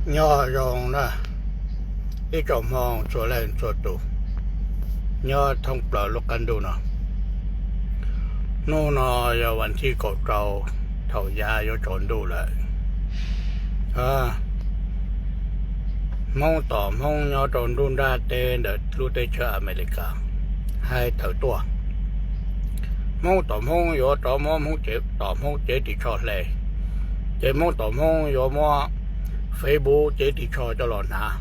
Nyob zoo na, ib tsoom Hmoob txhua leej txhua tus nyob thoob plaws lub qab ntuj no. Hnub no yog vas thib kaum rau, thaum yav yuav tsaus ntuj lawm. Hmoob tom Hmoob nyob rau nruab nrab teb ntawm lub teb chaws Amelikas hais tawm tuaj. Hmoob tom Hmoob yuav rov muab Hmoob tom Hmoob cev ris tsho hle, ces Hmoob tom Hmoob yuav muab Facebook cev ris tsho coj los hnav.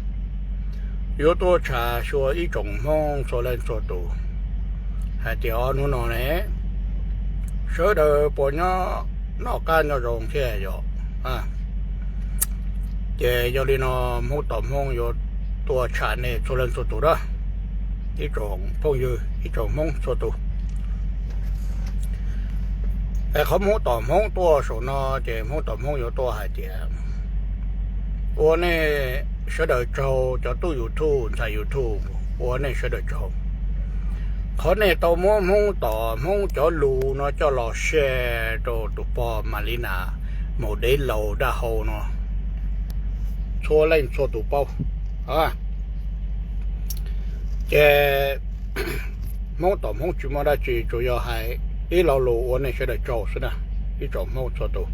Yuav tuaj tshaj xyuas ib tsoom Hmoob txhua leej txhua tus hais tias ob hnub no ne, sawv daws puas nyob noj qab nyob zoo thiab yom? Ces yog li no Hmoob tom Hmoob yuav tuaj tshaj nej txhua leej txhua tus na, ib tsoom phooj ywg ib tsoom Hmoob txhua tus. Es qhov Hmoob tom Hmoob tuaj saum no ces Hmoob tom Hmoob yuav tuaj hais tias ua nej sawv daws tsaug, cov tub YouTube ntxhais YouTube, ua nej sawv daws tsaug. Qhov nej tau muab Hmoob tom Hmoob cov lus no coj los share rau tus pog Malina maum dev laus daj hau no txhua leej txhua tus paub. Ces Hmoob tom Hmoob tsis muaj dab tsi, tsuas yog hais ib lo lus ua nej sawv daws tsaug xwb na, ib tsoom Hmoob txhua tus.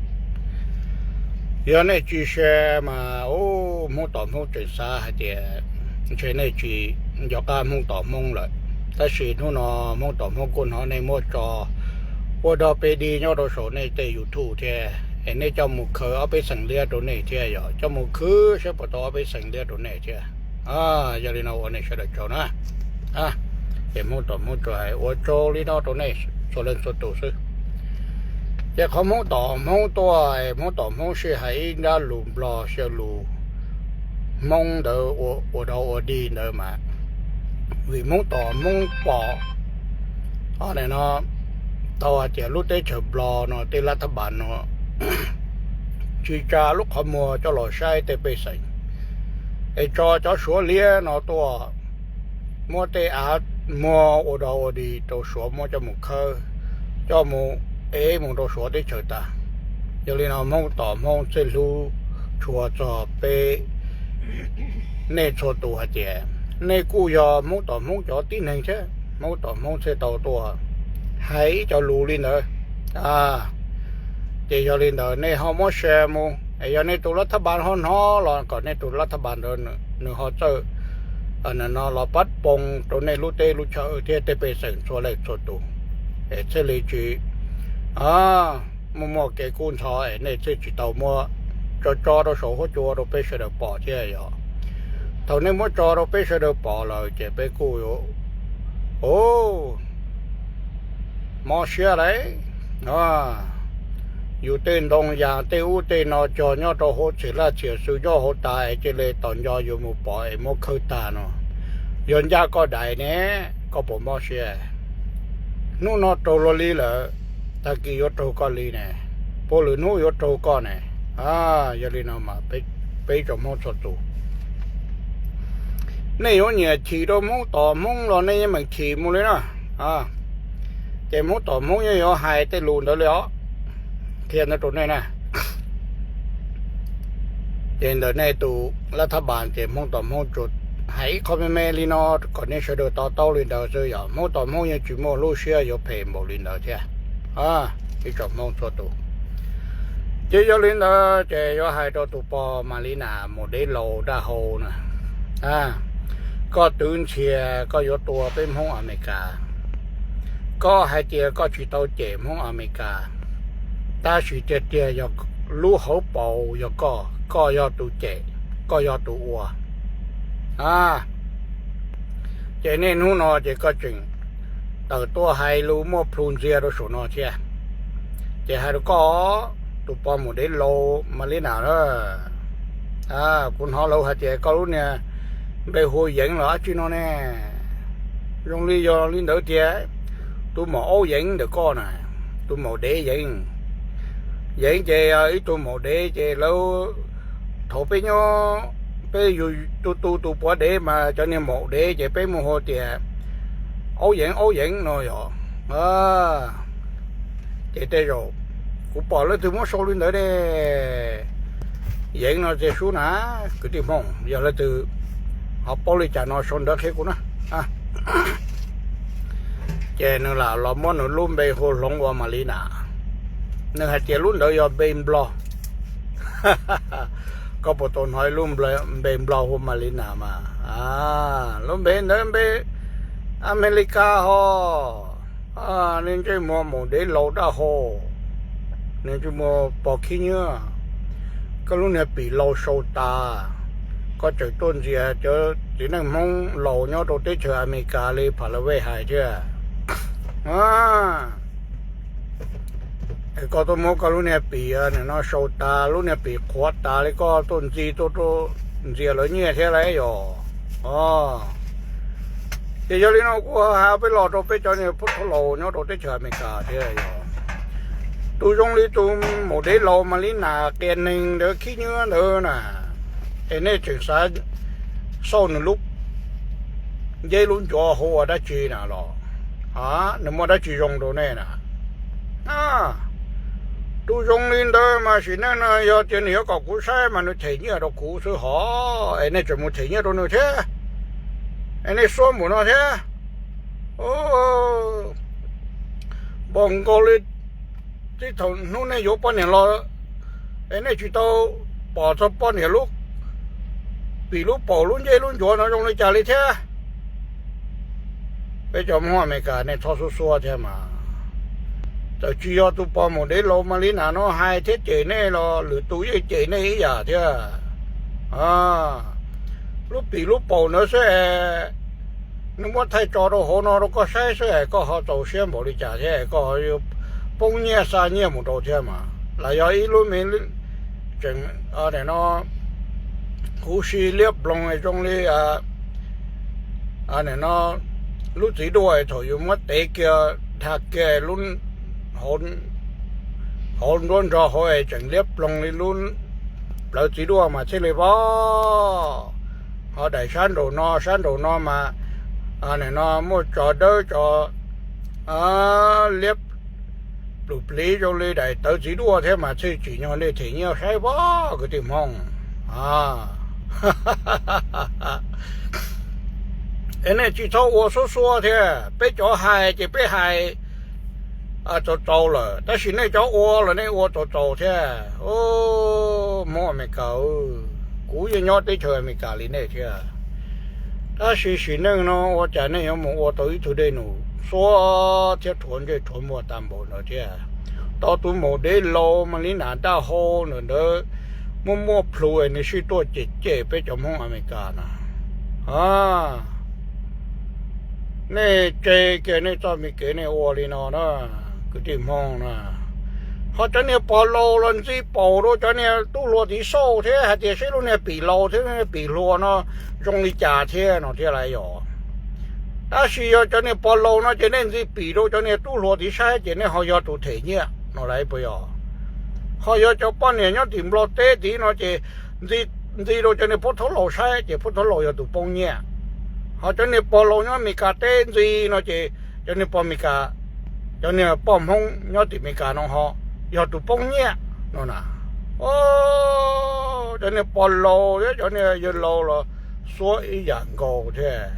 Yog nej tsis share mas ub, Hmoob tom Hmoob tseem xav hais tias ntshe nej tsis nco qab Hmoob tom Hmoob lawm. Tab sis hnub no Hmoob tom Hmoob kuj hnov nej muab tso ua dog pes dig nyob rau saum nej tej YouTube thiab, es nej coj mus khaws ob peb xeem liab rau nej thiab, yog coj mus khwv saib puas tau ob peb xeem liab rau nej thiab. Yog li no ua nej sawv daws tsaug na. Ces Hmoob tom Hmoob tsuas hais ua tsaug li no rau nej txhua leej txhua tus xwb. Ces qhov Hmoob tom Hmoob tuaj, Hmoob tom Hmoob sij hais ib nrab lus Nplog xyaw lus Hmoob ntawd ua dog ua dig ntawd mas, vim Hmoob tom Hmoob pom no tau hais tias lub teb chaws Nplog no tej lab thab npas no tsis tsa lub qhov muag coj los saib tej pej xeem, es tso cov Suav liab no tuaj muab tej av muag ua dog ua dig rau Suav muab coj mus khawb, coj mus ev mus rau Suav teb chaws tas. Yog li no Hmoob tom Hmoob thiaj hlub tshua txog peb nej txhua tus hais tias nej kuj yog Hmoob tom Hmoob cov tib neeg thiab, Hmoob tom Hmoob thiaj tau tuaj hais ib co lus li ntawd. Ces yog li ntawd nej ho muab share mus, es yog nej tus lab thab npas ho hnov los kom nej tus lab thab npas ntawd nws ho txawj no los pab poo rau nej lub teb lub chaw thiab tej pej xeem txhua leej txhua tus, es thiaj li tsis muaj muaj kev kub ntxhov es nej thiaj tsis tau muab tso tso rau saum huab cua rau peb sawv daws pom thiab yom. Thaum nej muab tso rau peb sawv daws pom lawm ces peb kuj mob siab lauj. Yus tej ntoo yas tej ub tej no cog nyob rau hauv txhia laj txhia xw nyob hauv tas es cia li tos nco yuav mus pom es muab khawb tag no, yog ncaj koj daim ne, koj puas mob siab? Hnub no raug luag li lawm, tag kis yuav raug koj li ne, puas lwm hnub yuav raug koj ne. Yog li no mas peb ib tsoom Hmoob txhua tus, nej yuav nyiam chim rau Hmoob tom Hmoob los nej yeej meem chim mus li na. Ces Hmoob tom Hmoob yeej yuav hais tej lus ntawd li os, qhia ntawd rau nej na. Ces ntawm nej tus lab thab npas ces Hmoob tom Hmoob tsuas hais ib qho me me li no kom nej sawv daws to taub li ntawd xwb, yog Hmoob tom Hmoob yeej tsis muaj lub siab yuav phem npaum li ntawd thiab, ib tsoom Hmoob txhua tus. Ces yog li ntawd ces yuav hais rau tus pog Malina maum dev laus daj hau na, koj twv ntxhias koj yuav tua peb Hmoob Amelikas, koj hais tias koj tsis tau cem Hmoob Amelikas, tab sis tiag tiag yog lub hauv paus yog koj, koj yog tus cem, koj yog tus ua. Ces nej hnub no ces koj tseem tawm tuaj hais lus muaj plhu ntxiag rau saum no thiab. Ces hais rau koj, tus pog maum dev laus Malina na, kuv hnov lawv hais tias koj lub niag npe hu Yeev los dab tsi no ne, zoo li yog li ntawd tiag. Tus maum aub Yeev ntawm koj na, tus maum dev Yeev, Yeev ces ib tug maum dev ces lawv, thaum peb nyob, peb yug tu tu tus puav dev mas cov niag maum dev ces peb mus hu tias aub Yeev aub Yeev no yom. Ces tej zaum kuv pom leej twg muab sau li ntawd ne, Yeev no tiag sub na, kwv tij Hmoob, yog leej twg ho paub li cas no sau ntawv qhia kuv na. Ces nws lam los muab nws lub npe hu hloov ua Malina. Nws hais tias lub ntawd yog npe Nplog. Koj puas tau hnov ib lub npe Nplog hu Malina mas? Lub npe ntawd npe Amelikas ho. Niag ntsej muag maum dev laus daj hau, niag ntsej muag pog khib nyiab, koj lub niag pim laus sau tas, koj tseem tuaj ntxias cov txiv neej Hmoob laus nyob rau teb chaws Amelikas li Pha La Vej hais thiab. Koj tuaj muab koj lub niag pim no sau tas, lub niag pim qhuav tas li koj tuaj ntxias, tuaj ntxias lawv nyiaj thiab lauj yog? Ces yog li no kuv hais peb los rau peb cov niag phub thab laus nyob rau teb chaws Amelikas thiab yog, tus zoo li tus maum dev laus Malina qias neeg ntawd, khib nyiab ntawd na, es nej tseem xav xauj nws lub nceb lub ncuav hu ua dab tsi na los? Nws muaj dab tsi zoo rau nej na? Tus zoo li ntawd mas sim neej no yog tias nws yuav kom kuv saib mas nws them nyiaj rau kuv xwb hos, es nej tseem mus them nyiaj rau nws thiab, es nej xuab npaum no thiab. Npaum nkaus li txij thaum hnub nej yuav poj niam los, es nej tsis tau pom txog poj niam lub pim lub paum lub nceb lub ncuav no zoo li cas li thiab. Peb cov Hmoob Amelikas nej txhob xuab xuab thiab mas. Txawm tsis yog tus pog maum dev laus Malina no hais thiab cem nej los lwm tus yeej cem nej ib yam thiab. Lub pim lub paum ntawd xwb es nws muab thaij tso rau hauv no rau koj saib xwb es koj ho txaus siab npaum li cas thiab es koj ho yuav poob nyiaj xa nyiaj mus rau thiab mas. Los yog ib lub me tseem no huv si liab ploog zoo li no lub txiv duaj thaum yus muab tev kiag dhia kiag hauv nruab nrog hauv es tseem liab ploog li lub plawv txiv duaj mas thiaj li pom. Ho daim sab nraum no sab nraum no mas no muaj tso dawb tso liab plum pliv zoo li daim tawv txiv duaj thiab mas thiaj tsim nyog nej them nyiaj saib pom kwv tij Hmoob. Es nej tsis txhob ua xuab xuab thiab, peb cov hais ces peb hais txaus txaus lawm, tab sis nej cov ua los nej ua txaus txaus thiab. Hmoob Amelikas, kuv yeej nyob teb chaws Amelikas li nej thiab. Tab sis sim neej no ua cas nej yuav mus ua tau ib tug dej num xuab thiab rhuav ntsej rhuav muag tag npaum ntawd thiab? Tau tus maum dev laus Malina daj hau ntawm ntawd muaj muaj plhu es nws sij tuaj cem cem peb cov Hmoob Amelikas na. Nej tseg kiag nej txoj me kev nej ua li no na, kwv tij Hmoob na. Ho cov niag pog laus los ntxi paum rau cov niag tub hluas tiv sauj thiab hais tias seb lub niag pim laus thiab lub niag pim hluas no zoo li cas thiab no thiab lauj yog. Tab sis yog cov niag pog laus no ces nej ntxi pim rau cov niag tub hluas tiv saib ces nej ho yog tus them nyiaj no lauj puas yog? Ho yog cov poj niam nyob tim Nplog teb tid no ces ntxi rau cov niag phub thab laus saib ces phub thab laus yog tus poob nyiaj. Ho cov niag pog laus nyob Amelikas teb ntxi no ces cov niag pog Amelikas, cov niag poj Hmoob nyob tim Amelikas no ho yog tus poob nyiaj no na. Cov niag pog laus thiab cov niag yawg laus los xuab ib yam nkaus thiab.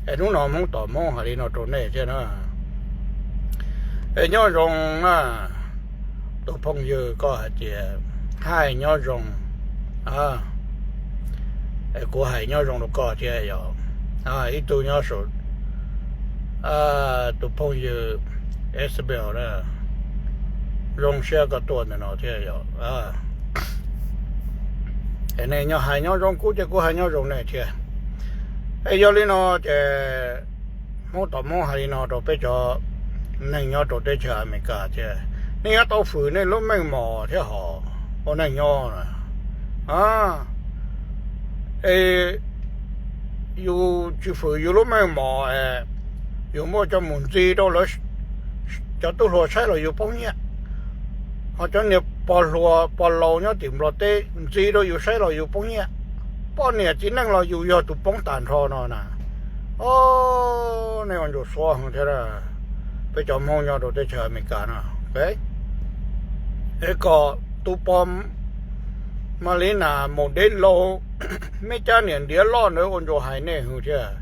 Es hnub no Hmoob tom Hmoob hais li no rau nej thiab na. Es nyob zoo na, tus phooj ywg, koj hais tias hais nyob zoo, es kuv hais nyob zoo rau koj thiab yog. Ib tug nyob saum, tus phooj ywg Isabel na, zoo siab koj tuaj ntawm no thiab yog. Es nej nyob hais nyob zoo kuv ces kuv hais nyob zoo nej thiab. Es yog li no ces Hmoob tom Hmoob hais li no rau peb cov neeg nyob rau teb chaws Amelikas thiab, nej yuav tau fwm nej lub meej mom thiab hos ua neej nyob na. Es yus tsis fwm yus lub meej mom, yus muab coj mus ntxi rau lawv cov tub hluas saib los yus poob nyiaj. Ho cov niag pog hluas pog laus nyob tim Nplog teb ntxi rau yus saib los yus poob nyiaj. Poj niam txiv neej los yus yog tus poob tag nrho no na. Nej ua ntsuas xuab heev thiab, peb cov Hmoob nyob rau teb chaws Amelikas no. Es kom tus pog Mas li na, maum dev laus, Meb cab niam ntiav loj ntawd ua ntsuas hais nej hwv thiab.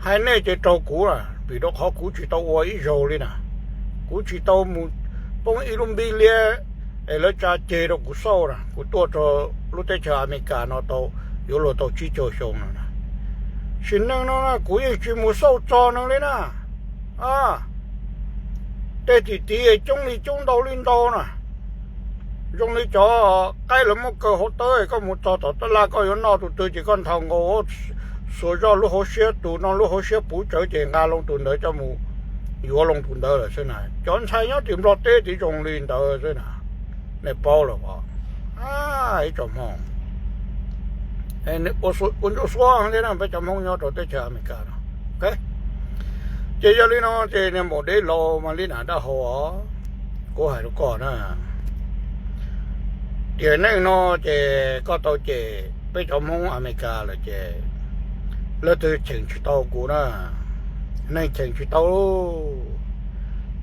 Hais nej ces raug kuv na, vim rau qhov kuv tsis tau ua ib zaug li na. Kuv tsis tau mus poob ib lub npib liab es lawv tsa ceg rau kuv xauj na. Kuv tuaj rau lub teb chaws Amelikas no tau, yuav luag tau tsib caug xyoo no na. Sim neej no na kuv yeej tsis mus xauj txog neeg li na. Tej tim tiv coob li coob ntau li ntau na. Zoo li cov qaib lawv muab kaw hauv tawb, koj mus txog tom tab laj koj yuav noj tus twg ces koj nthos nkaus xuas zoj lub hauv siab, tus no lub hauv siab puv tsawv ces nqa loo tus ntawd coj mus yuav loo tus ntawd lawm xwb na. Cov ntxhais nyob tim Nplog teb tiv zoo li ntawd xwb na. Nej paub lawm os. Ib tsoom Hmoob, ua ntsuj suab thiab na peb cov Hmoob nyob rau teb chaws Amelikas no. Ces yog li no ces niag maum dev laus mas li na dab hau os, kuv hais rau koj na, tiam neej no ces koj tau cem peb cov Hmoob Amelikas lawm ces leej twg cheem tsis tau kuv na, neeg cheem tsis tau.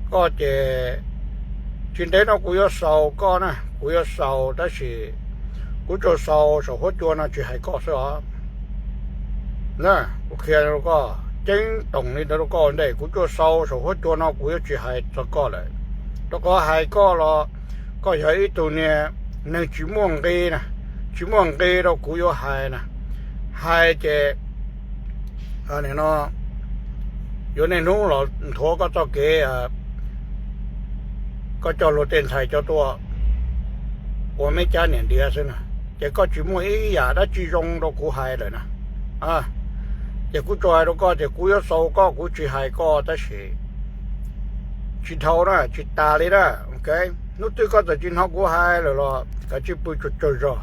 Koj ces tsis ntev no kuv yuav xaus koj na, kuv yuav xaus tab sis kuv tsuas xaus saum huab cua no tsis hais koj xwb os. Kuv qhia rau koj ceeb toom li ntawd rau koj ua ntej, kuv tsuas xaus saum huab cua no kuv yuav tsis hais txog koj lawm. Rau qhov hais koj los koj yog ib tug niag neeg tsis muaj nqi na, tsis muaj nqi rau kuv yuav hais na. Hais ces no yuav niaj hnub los nthuav koj txoj kev, koj coj luag tej ntxhais coj tuaj ua Meb cab niam ntiav xwb na. Ces koj tsis muaj ib yam dab tsi zoo rau kuv hais lawm na. Ces kuv tsuas hais rau koj tias kuv yuav xaus koj, kuv tsis hais koj tab sis tsis dhau na, tsis tas li na. Hnub twg koj txawm tsis hnov kuv hais lawm los kav tsij pw tsaug tsaug zog,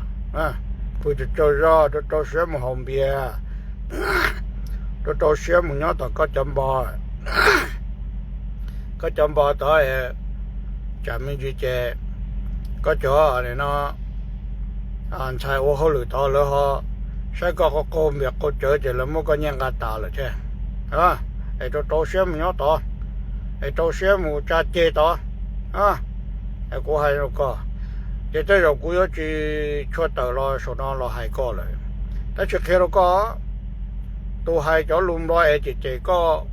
pw tsaug tsaug zog, rau rau siab mus haus npias, rau rau siab mus nyob tom koj cov npo, koj cov npo tod, tsam me ntsis ces koj cov no ntxhais ua hauj lwm tod lawv ho saib koj qaug npias qaug cawv ces lawv muab koj nyiaj nqa tas lawm thiab. Es rau rau siab mus nyob tod, es rau siab mus tsa ceg tod. Es kuv hais rau koj, ces tej zaum kuv yuav tsis tshua tawm los saum no los hais koj lawm. Tab sis qhia rau koj, tus hais cov lus nplog es cem cem koj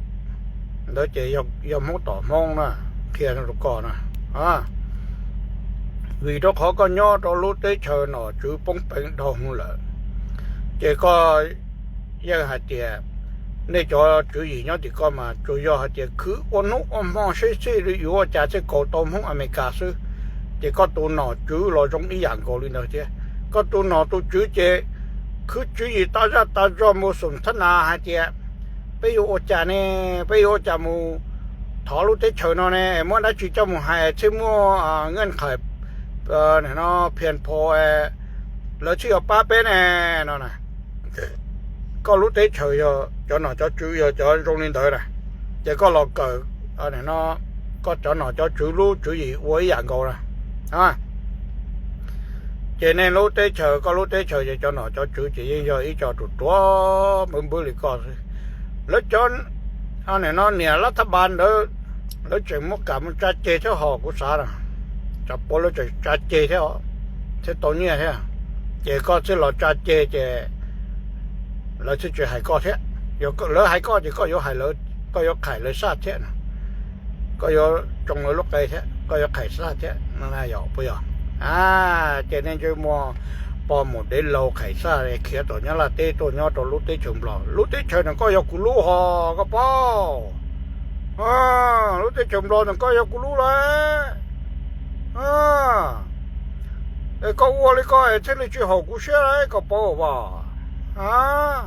ntawd ces yog Hmoob tom Hmoob na, qhia rau koj na. Vim rau qhov koj nyob rau lub teb chaws nom tswv poob peev dhau hwv lawm, ces koj yeej hais tias nej cov tswv yim nyob tim koj mas tsuas yog hais tias khwv ua hnub ua hmo sib xij li yuav ua cas thiaj kaus tau Hmoob Amelikas xwb. Ces koj tus nom tswv los zoo ib yam nkaus li ntawd thiab. Koj tus nom tus tswv ces khwv tswv yim tas zaj tas zog mus xum thab nas hais tias peb yuav ua cas ne, peb yuav ua cas mus thov lub teb chaws no ne, muab dab tsi coj mus hais thiaj muaj nqaj qhais no phias pho, lawv thiaj yuav pab peb ne no na. Koj lub teb chaws yog cov nom cov tswv yog cov zoo li ntawd na, ces koj los kawm no, koj cov nom cov tswv lub tswv yim ua ib yam nkaus na. Ces nej lub teb chaws, koj lub teb chaws ces cov nom cov tswv ces yeej yog ib co ruam ruam npwb npwb li koj xwb. Lawv cov no niam lab thab npas ntawd, lawv tseem muab kam mus tsa ceg thiab ho kuv xav na, tsam puav lawv tseem tsa ceg thiab, thiab tau nyiaj thiab. Ces koj thiaj los tsa ceg ces lawv thiaj tsis hais koj thiab. Lawv hais koj ces koj yuav hais, koj yuav qhais lawv saj thiab no, koj yuav tsoo lawv lub qe thiab, koj yuav qhais saj thiab no na, yog puas yog? Ces nej ntsej muag pog maum dev laus qhais saj khiav tom Nyab Laj teb tuaj nyob rau lub teb chaws Nplog. Lub teb chaws no koj yog kuv lub ho, koj paub? Lub teb chaws Nplog no koj yog kuv lub lawm. Es koj ua li koj es thiaj li tsis haum kuv siab lauj, koj paub as?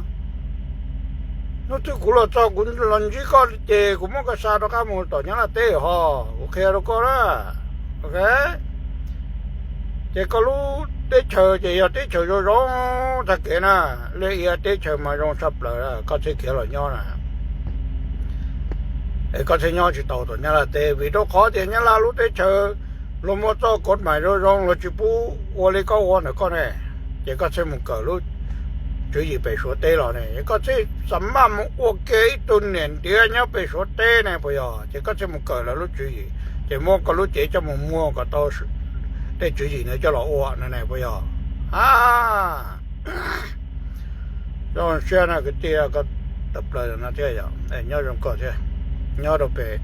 Hnub twg kuv los txog kuv los ntsib koj ces kuv muab koj xa rov qab mus tom Nyab Laj teb ho, kuv qhia rau koj na. Ces koj lub teb chaws ces yog teb chaws zoo zoo tag kev na, liaj ia teb chaws mas zoo tshaj plaws, koj thiaj khiav los nyob na. Es koj thiaj nyob tsis tau tom Nyab Laj teb vim rau qhov tias Nyab Laj lub teb chaws luag muaj txoj kov mais zoo zoo, luag tsis pub ua li koj ua ntawm koj ne. Ces koj thiaj mus kawm lub tswv yim pem Suav teb los ne, koj thiaj xam maj mus ua kiag ib tug niam ntiav nyob pem Suav teb ne puas yog? Ces koj thiaj mus kawm lawv lub tswv yim, ces muab koj lub cev coj mus muag kom tau tej tswv yim ntawd coj los ua no ne puas yog? A, zoo siab na kwv tij, koj tawm plaws no thiab yom, nyob zoo koj thiab. Nyob rau pem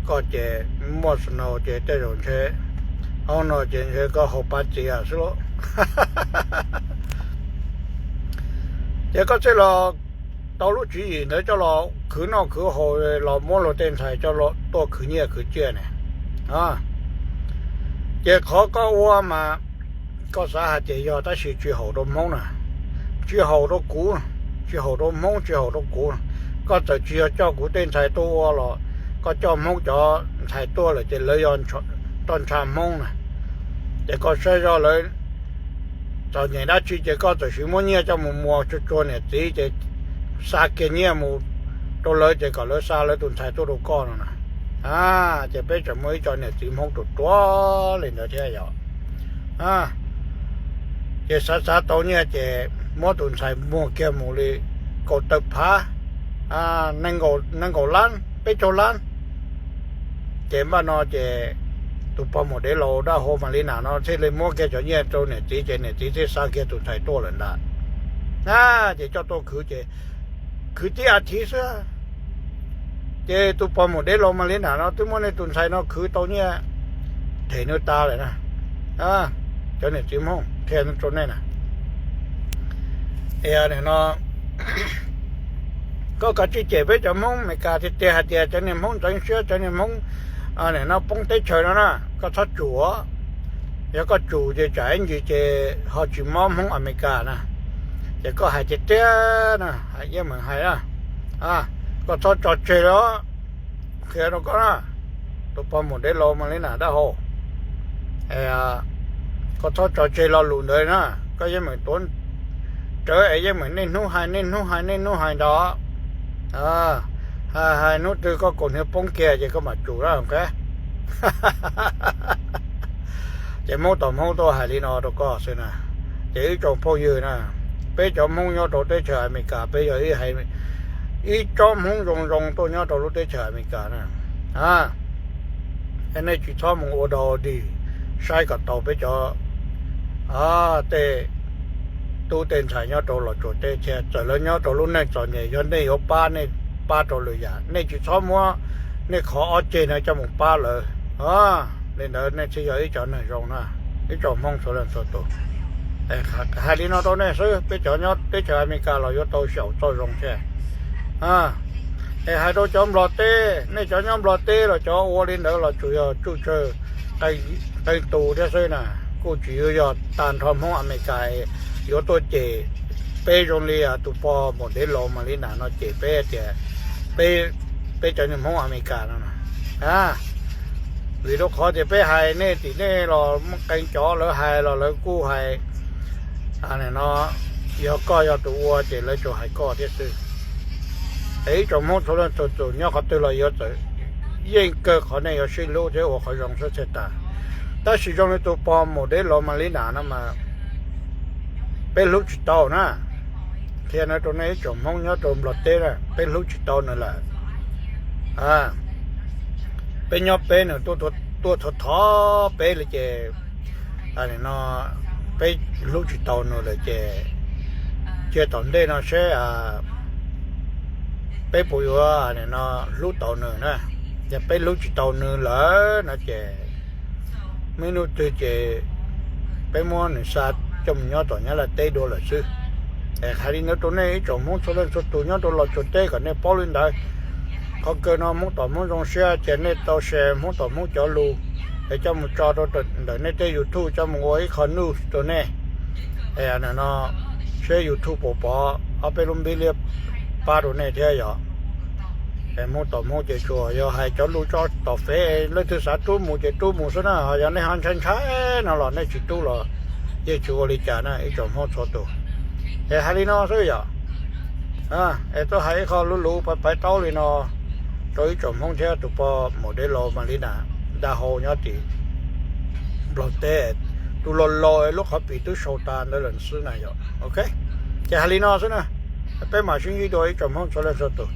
koj ces muaj snow ces tej zaum ntshe, hauv no ces ntshe koj haus pa txias xwb lauj. Ces koj thiaj los tau lub tswv yim ntawd coj los khwv noj khwv haus, los muab luag tej ntxhais coj tuaj khwv nyiaj khwv txiaj ne. Ces qhov koj ua mas koj xav hais tias yog tab sis tsis haum rau Hmoob na, tsis haum rau kuv, tsis haum rau Hmoob, tsis haum rau kuv. Koj txawm tsis yog coj kuv tej ntxhais tuaj ua los koj coj Hmoob cov ntxhais tuaj lawm ces lawv yog toj ntsha Hmoob na. Ces koj saib zoj lawv txom nyem dab tsi ces koj txawm sim muab nyiaj coj mus muas tsuag tsuag niam txiv ces xa kiag nyiaj mus rau lawv ces kom lawv xa lawv tus ntxhais tuaj rau koj no na. A, ces peb tseem muaj ib co niam txiv Hmoob ruam ruam li ntawd thiab yom. Ces xav xav tau nyiaj ces muab tus ntxhais muag kiag mus li kaum tawm phav, nees nkaum lab, peb caug lab. Ces npaj no ces tus pog maum dev laus dab hau Malina no thiaj li muab kiag cov nyiaj rau niam txiv ces niam txiv thiaj xa kiag tus ntxhais tuaj lawm ntag. A, ces coj tuaj khwv ces khwv tib as thiv xwb, ces tus pog maum dev laus Malina no twb muab nej tus ntxhais no khwv tau nyiaj them nws tas lawm na. Cov niam txiv Hmoob qhia rau nej na. Nim no koj kav tsij cem peb cov Hmoob Amelikas tiag tiag hais tias cov niag Hmoob ntxeev siab, cov niag Hmoob nim no poob teb chaws no na, koj txhob tsum. Yog koj tsum ces tsam ib ntsis ces ho tsis mob Hmoob Amelikas na. Ces koj hais tiag tiag na, hais yeej meem hais na, koj txhob tso tseg los, qhia rau koj na, tus pog maum dev laus Malina dab hau, koj txhob tso tseg lo lus ntawd na. Koj yeej meem tuav rawv es yeej meem niaj hnub hais niaj hnub hais niaj hnub hais ntawd. Hais hais hnub twg koj kaus hniav poob kiag ces koj mam tsum na. Ces Hmoob tom Hmoob tuaj hais li no rau koj xwb na. Ces ib tsoom phooj ywg na, peb cov Hmoob nyob rau teb chaws Amelikas peb yog ib tsob Hmoob zoo zoo tuaj nyob rau lub teb chaws Amelikas na. Nej tsis txhob mus ua dog dig saib kom tau peb cov tej tub tej ntxhais nyob rau Los Tsuas teb thiab. Txawm lawv nyob rau lub neej txom nyem, yog nej yuav pab nej pab rau lwm yam, nej tsis txhob muab nej qhov ob ceg no coj mus pab lawv. Li ntawd nej thiaj yog ib cov neeg zoo na, ib tsoom Hmoob txhua leej txhua tus. Hais li no rau nej xwb, peb cov nyob teb chaws Amelikas los yuav tau xyaum txoj zoo thiab. Es hais rau cov Nplog teb, nej cov nyob Nplog teb los cov ua li ntawd los tsuas yog tsuj tsawg qee tus thiab xwb na, kuj tsis yog tag nrho Hmoob Amelikas yuav tuaj cem peb zoo li tus pog maum dev laus Malina no cem peb tias peb cov niag Hmoob Amelikas no. Vim rau qhov tias peb hais nej tim nej los muaj qee cov lawv hais los lawv kuj hais no, yog koj yog tus ua ces lawv tsuas hais koj thiab xwb. Es ib tsoom Hmoob txhua leej txhua tus nyob qhov twg los yuav txawm yeej kawg qhov nej yuav sib hlub thiab ua qhov zoo xwb txhaj tas. Tab sis zoo li tus pog maum dev laus Malina no mas peb hlub tsis tau na. Qhia no rau nej ib tsoom Hmoob nyob rau Nplog teb na, peb hlub tsis tau nws lawm. Peb nyob peb nws tuaj thov thov peb li ces no peb hlub tsis tau nws lawm ces cia tom ntej no seb peb puas yuav no hlub tau nws na. Yog peb hlub tsis tau nws lawm no ces muaj ib hnub twg ces peb muab nws xa coj mus nyob tom Nyab Laj teb dua lawm xwb. Es hais li ntawd rau nej ib tsoom Hmoob txhua leej txhua tus nyob rau Los Tsuas teb kom nej paub li ntawd. Qhov kawg no Hmoob tom Hmoob zoo siab ces nej tau share Hmoob tom Hmoob cov lus es coj mus tso rau ntawm nej tej YouTube coj mus ua ib qho news rau nej. Es no seb YouTube puas pov ob peb lub npib liab pab rau nej thiab yom. Es Hmoob tom Hmoob ces tsuas yog hais cov lus tso tom fev, leej twg xav rub mus ces rub mus xwb na, ho yog nej ho ntshai ntshai no los nej tsis rub los yeej tsis ua li cas na ib tsoom Hmoob txhua tus. Es hais li no xwb yom. Es tuaj hais ib qho lub lus paiv paiv taub li no rau ib tsoom Hmoob thiab tus pog maum dev laus Malina dab hau nyob tim Nplog teb, tus laus laus lub qhov pim twb sau tas ntawd lawm xwb na yom. Ok, ces hais li no xwb na, peb mam sib ntsib dua ib tsoom Hmoob txhua leej txhua tus.